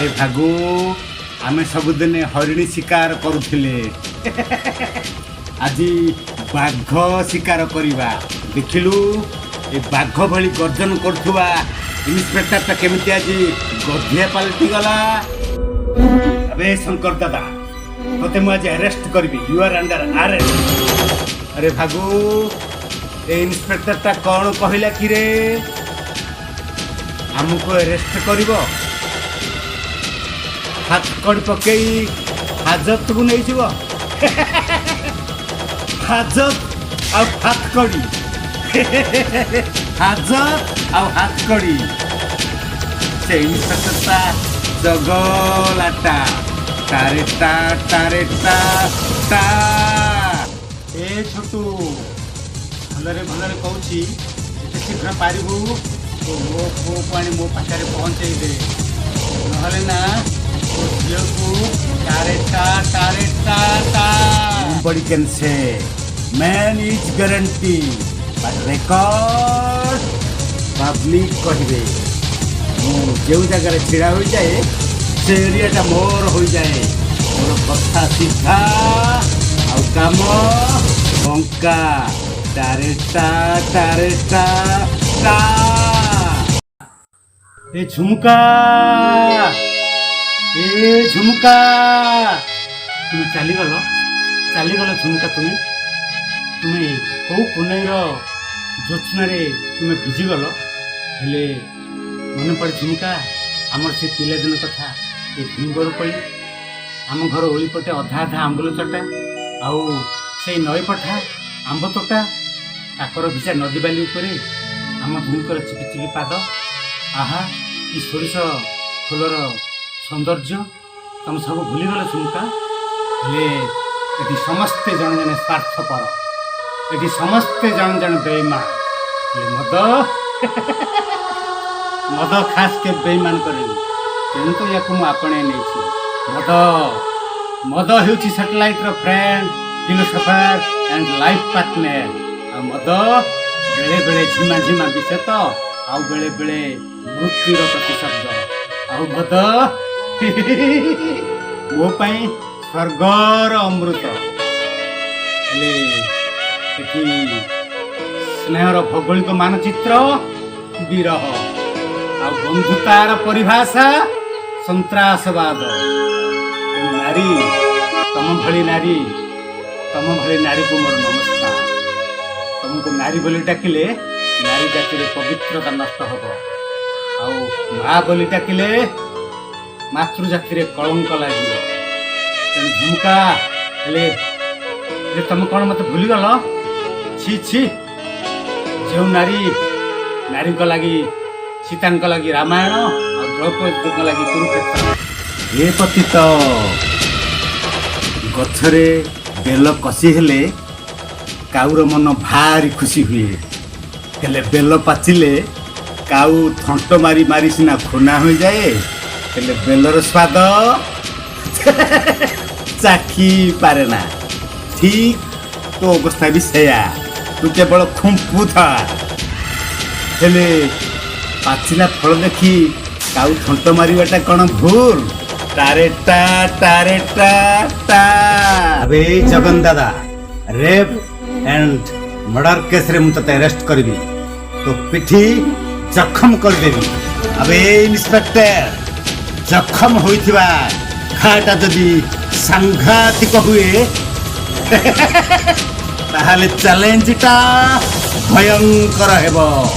ଆରେ ଭାଗୁ, ଆମେ ସବୁଦିନେ ହରିଣୀ ଶିକାର କରୁଥିଲେ, ଆଜି ବାଘ ଶିକାର କରିବା। ଦେଖିଲୁ, ଏ ବାଘ ଭଳି ଗର୍ଜନ କରୁଥିବା ଇନ୍ସପେକ୍ଟରଟା କେମିତି ଆଜି ଗଧିଆ ପାଲଟିଗଲା। ଆବେ ଶଙ୍କର ଦାଦା, ତୋତେ ମୁଁ ଆଜି ଆରେଷ୍ଟ କରିବି। You are under arrest. ଆରେ ଭାଗୁ, ଏ ଇନ୍ସପେକ୍ଟରଟା କ'ଣ କହିଲା କିରେ? ଆମକୁ ଆରେଷ୍ଟ କରିବ, ହାତକଡ଼ି ପକେଇ ହାଜତକୁ ନେଇଯିବ। ହାଜତ ଆଉ ହାତକଡ଼ି, ହାଜତ ଆଉ ହାତକଡ଼ି। ସେ ଇନ୍ସପେକ୍ଟରଟା ଚଗଲାଟା। ଟାରେ ଟା, ଟାରେ ଟା ଟା। ଏ ଛୋଟୁ, ଭଲରେ ଭଲରେ କହୁଛି, ଯେତେ ଶୀଘ୍ର ପାରିବୁ ତୋ ମୋ ପୁଅକୁ ଆଣି ମୋ ପାଖରେ ପହଞ୍ଚେଇ ଦେ। ନହେଲେ ନା ତୋ ଝିଅକୁ ଟାରେ ଟା, ଟାରେ ଟା ଟା। Nobody can say man is guarantee, but record public କହିବେ। ମୁଁ ଯେଉଁ ଜାଗାରେ ଛିଡ଼ା ହୋଇଯାଏ, ସେ ଏରିଆଟା ମୋର ହୋଇଯାଏ। ମୋର କଥା ସିଧା ଆଉ କାମ ବଙ୍କା। ଟାରେ ଟା, ଟାରେ ଟା ଟା। ଏ ଝୁମୁକା, ଏ ଝୁମୁକା, ତୁମେ ଚାଲିଗଲ, ଚାଲିଗଲ ଝୁମୁକା। ତୁମେ କୋଉ ପୁନେଇର ଜ୍ୟୋତ୍ସ୍ନାରେ ତୁମେ ଭିଜିଗଲ? ହେଲେ ମନେ ପଡ଼େ ଝୁମୁକା, ଆମର ସେ ପିଲାଦିନ କଥା। ଏ ଭୀମବର କୋଳି, ଆମ ଘର ଓଳି ପଟେ ଅଧା ଅଧା ଆମ୍ବୁଲ ଚଟା, ଆଉ ସେଇ ନଈ ପଠା ଆମ୍ବ ତୋଟା, କାକର ଭିଜା ନଦୀ ବାଲି ଉପରେ ଆମ ଦୁହିଁଙ୍କର ଚିପି ଚିପି ପାଦ। ଆହା, କି ସୋରିଷ ଫୁଲର ସୌନ୍ଦର୍ଯ୍ୟ! ତମେ ସବୁ ଭୁଲିଗଲ ଝୁମୁକା। ହେଲେ ଏଠି ସମସ୍ତେ ଜଣେ ଜଣେ ସ୍ୱାର୍ଥପର, ଏଠି ସମସ୍ତେ ଜଣେ ଜଣେ ବେଇମାନ। ହେଲେ ମଦ, ମଦ ଖାସ କେବେ ବେଇମାନ କରେନି। ତେଣୁ ତ ୟାକୁ ମୁଁ ଆପଣେଇ ନେଇଛି। ମଦ, ମଦ ହେଉଛି ସାଟେଲାଇଟର friend, philosopher and life partner. ଆଉ ମଦ ବେଳେ ବେଳେ ଝିମା ଝିମା ବିଷ ତ ଆଉ ବେଳେ ବେଳେ ମୃତ୍ୟୁର ପ୍ରତିଶବ୍ଦ। ଆଉ ମଦ ମୋ ପାଇଁ ସ୍ୱର୍ଗର ଅମୃତ। ହେଲେ ଏଠି ସ୍ନେହର ଭୌଗୋଳିକ ମାନଚିତ୍ର ବିରହ, ଆଉ ବନ୍ଧୁତାର ପରିଭାଷା ସନ୍ତ୍ରାସବାଦ। ତେଣୁ ନାରୀ, ତମ ଭଳି ନାରୀ, ତମ ଭଳି ନାରୀକୁ ମୋର ନମସ୍କାର। ତମକୁ ନାରୀ ବୋଲି ଡାକିଲେ ନାରୀ ଜାତିର ପବିତ୍ରତା ନଷ୍ଟ ହବ, ଆଉ ମା ବୋଲି ଡାକିଲେ ମାତୃଜାତିରେ କଳଙ୍କ ଲାଗିବ। ତେଣୁ ଝୁମୁକା, ହେଲେ ହେଲେ ତମେ କ'ଣ ମତେ ଭୁଲିଗଲ? ଛି ଛି। ଯେଉଁ ନାରୀ, ନାରୀଙ୍କ ଲାଗି ସୀତାଙ୍କ ଲାଗି ରାମାୟଣ ଆଉ ଦ୍ରୌପଦୀଙ୍କ ଲାଗି କୁରୁକ୍ଷେତ୍ର। ଏ ପତିତ, ଗଛରେ ବେଲ କଷି ହେଲେ କାଉର ମନ ଭାରି ଖୁସି ହୁଏ। ହେଲେ ବେଲ ପାଚିଲେ କାଉ ଥଣ୍ଟ ମାରି ମାରି ସିନା ଖୁନା ହୋଇଯାଏ, ହେଲେ ବେଲର ସ୍ୱାଦ ଚାଖି ପାରେ ନା। ଠିକ ତୋ ଅବସ୍ଥା ବି ସେୟା। ତୁ କେବଳ ଖୁମ୍ପୁଥା। ହେଲେ ପାଚିଲା ଫଳ ଦେଖି କାଉ ଥଣ୍ଟ ମାରିବାଟା କ'ଣ ଭୁଲ? ଟାରେ ଟା, ଟାରେ ଟା ଟା। ଆବେ ଜଗନ ଦାଦା, ରେପ୍ ଆଣ୍ଡ ମର୍ଡର କେସରେ ମୁଁ ତତେ ଆରେଷ୍ଟ କରିବି, ତୋ ପିଠି ଜଖମ କରିଦେବି। ଆବେ ଇନ୍ସପେକ୍ଟର, ଜଖମ ହୋଇଥିବା ଘାଟା ଯଦି ସାଂଘାତିକ ହୁଏ, ତାହେଲେ ଚ୍ୟାଲେଞ୍ଜଟା ଭୟଙ୍କର ହେବ।